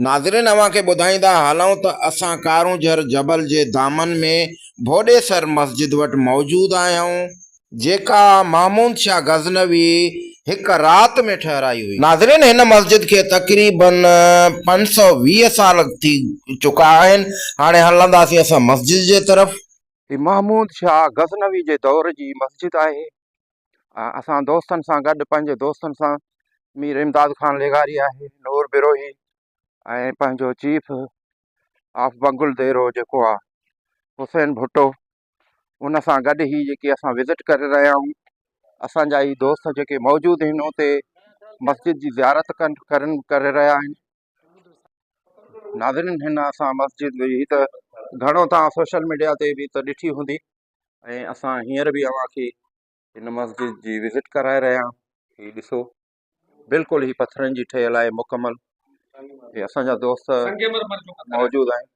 ناظرين اوهان کي ٻڌائيندا هلون ته اسان ڪارونجهر جبل جي دامن ۾ ڀوڏيسر مسجد وٽ موجود آهيون. جيڪا محمود شاهه غزنوي هڪ رات ۾ ٺهرائي هئي. ناظرين هن مسجد کي تقريبن 520 سال ٿي چڪا آهن. هاڻي هلنداسين اسان مسجد جي طرف. هي محمود شاهه غزنوي جي دور جي مسجد آهي. اسان دوستن سان گڏ پنهنجي دوستن سان مير امداد خان لغاري آهي نور بروهي ۽ پنهنجو چيف آف بنگل ديرو جيڪو آهي حسين ڀٽو ان سان گڏ هي جيڪي اسان وزٽ ڪري رهيا آهيون اسانجا هي دوست جيڪي موجود آهن اتي مسجد جي زيارت ڪن ڪرن ڪري رهيا آهن ناظرين هن اسان مسجد هي ته گهڻو تان سوشل ميڊيا تي به ته ڏٺي هوندي ۽ اسان هينئر به اوهان کي هن مسجد جي وزٽ ڪرائي رهيا آهيون هي ڏسو بلڪل هي پٿرن جي ٺهيل آهي مڪمل هي اسان جا دوست موجود آهن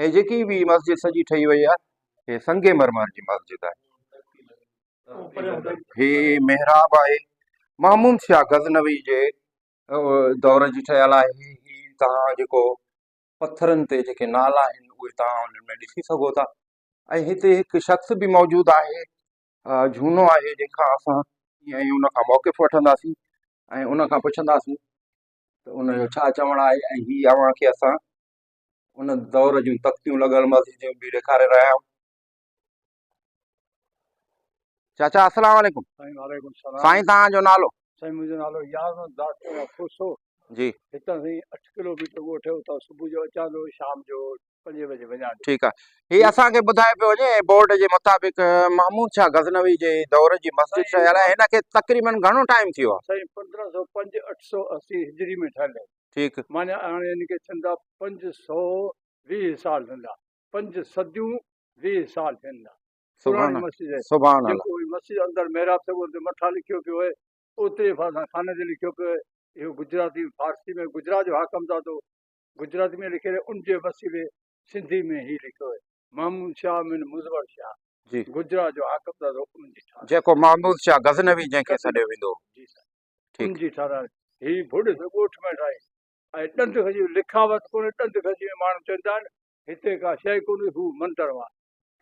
هي جيڪي به مسجد سڄي ٺهي وئي آهي هي سنگ مرمر جي مسجد آهي هي محراب آهي محمود شاهه غزنوي جي دور جي ٺهيل آهي هي توهان جيڪو پٿرن تي جيڪي نالا آهن اهي توهان انهن ۾ ڏسي سگهو ٿا ۽ هتي هڪ شخص به موجود آهي جهونو آهي جنهن کان اسان ۽ ان کان موقف وٺنداسين ۽ ان کان پڇنداسين ته ان جو ڇا چوڻ آهي ۽ هي اوهان کي اسان ان دور جون تختيون لڳل مسجد جون به ڏيکاري رهيا آهيون چاچا السلام عليڪم سائين وعليڪم السلام سائين توهان جو نالو سائين منهنجو نالو يار محمد داس کوسو جي هتان سائين 8 ڪلوميٽر ڳوٺ اتان صبح جو اچان ٿو شام جو پنجين بجي وڃان ٿو. ٺيڪ آ. هي اسان کي ٻڌايو پيو وڃي بورڊ جي مطابق محمود شاهه غزنوي جي دور جي مسجد ٺهيل آهي هن کي تقريبن گهڻو ٽائيم ٿي ويو آ؟ سائين 1505 880 هجري ۾ ٺهيل آهي. ٺيڪ. معنيٰ هاڻي هن کي ٿين ٿا 520 سال ٿين ٿا. پنج صديون 20 سال ٿين ٿا. سبحان پراڻي مسجد آهي. سبحان الله. جيڪو هي مسجد اندر محراب سڳوري تي مٿان لکيو پيو آهي اوتري پاسان خانه تي لکيو پيو آهي. اهو گجراتي فارسي ۾ گجرات جو حاڪم زادو گجراتي ۾ لکيل ان جي وسيلي سنڌي ۾ هي لکيو آهي محمود شاهه من مظفر شاهه جي گجرات جو حاڪم زادو ان جي ٺاهرايو جيڪو محمود شاهه غزنوي جنهن کي سڏيو ويندو هو. جي سائين ان جي ٺاهرايو هي ڀوڏ ڳوٺ ۾ ٺاهي ۽ ڏند کجي لکاوت ڪونهي ڏند کجي ۾ ماڻهو چوندا آهن هتي ڪا شيء ڪونهي هو مندر هئا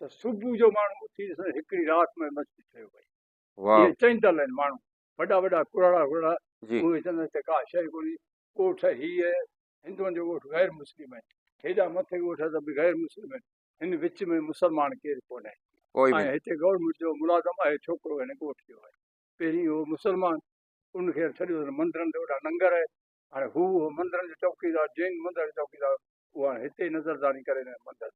ته صبح جو ماڻهو اٿي ڏسن هڪڙي رات ۾ مسجد ٺهيو پئي واهه اهي چئيندل آهن ماڻهو وڏا وڏا ڪراڙا ڪراڙا جي اهي چوندا هتي ڪا شيء ڪونهي ڳوٺ هيء هندوئن جو ڳوٺ غير مسلم آهي هيڏا مٿي ڳوٺ ته به غير مسلم آهن هن وچ ۾ مسلمان ڪير ڪونهي ڪوئي ۽ به هتي گورنمينٽ جو ملازم آهي ڇوڪرو هن ڳوٺ جو آهي پهرين هو مسلمان ان کي ڇڏيو اٿن مندرن تي وڏا ننگر آهي هاڻي هو هو مندرن جو چوڪيدار جين مندر جو چوڪيدار اهو هاڻي هتي نظرداري ڪري رهيو مندر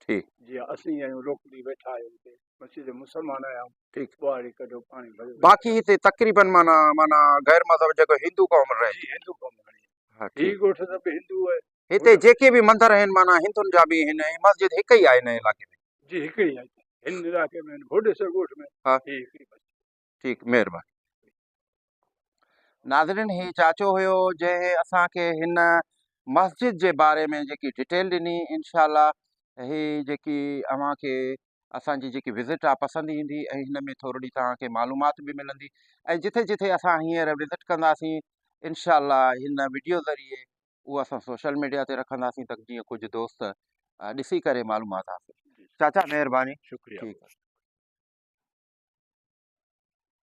ٺيڪ. جي ها اسين آهيون لوڪلي ويٺا آهيون هتي مسجد جا مسلمان آهيون ٺيڪ. ٻهاري ڪڍو پاڻي ڀريو ويٺا باقي هتي تقريبن معنيٰ معنيٰ غير مذهب جيڪو هندو قوم رهي جي هندو قوم گهڻي ها آهي هي ٺيڪ. ڳوٺ ته به هندو آهي هتي جيڪي به مندر آهن معنيٰ هندن جا به آهن ۽ مسجد هڪ ئي آهي هن علائقي ۾. جي هڪ ئي آهي هن علائقي ۾ هن ڀوڏيسر ڳوٺ ۾ ها. هي هڪڙي مسجد. ٺيڪ مهرباني. ناظرين هي چاچو هيو جنهن اسان کي هن مسجد جي باري ۾ جيڪي ڊيٽيل ڏني انشاء الله هي جيڪي اوهان کي اسان جي جيڪي وزٽ آ پسند ايندي ۽ هن ۾ ٿورڙي توهان کي معلومات به ملندي ۽ جٿي جٿي اسان هينئر وزٽ ڪنداسين انشاء الله هن وڊيو ذريعي اهو اسان سوشل ميڊيا تي رکنداسين ته جيئن ڪجهه دوست ڏسي ڪري معلومات حاصل چاچا مهرباني شڪريه ٺيڪ.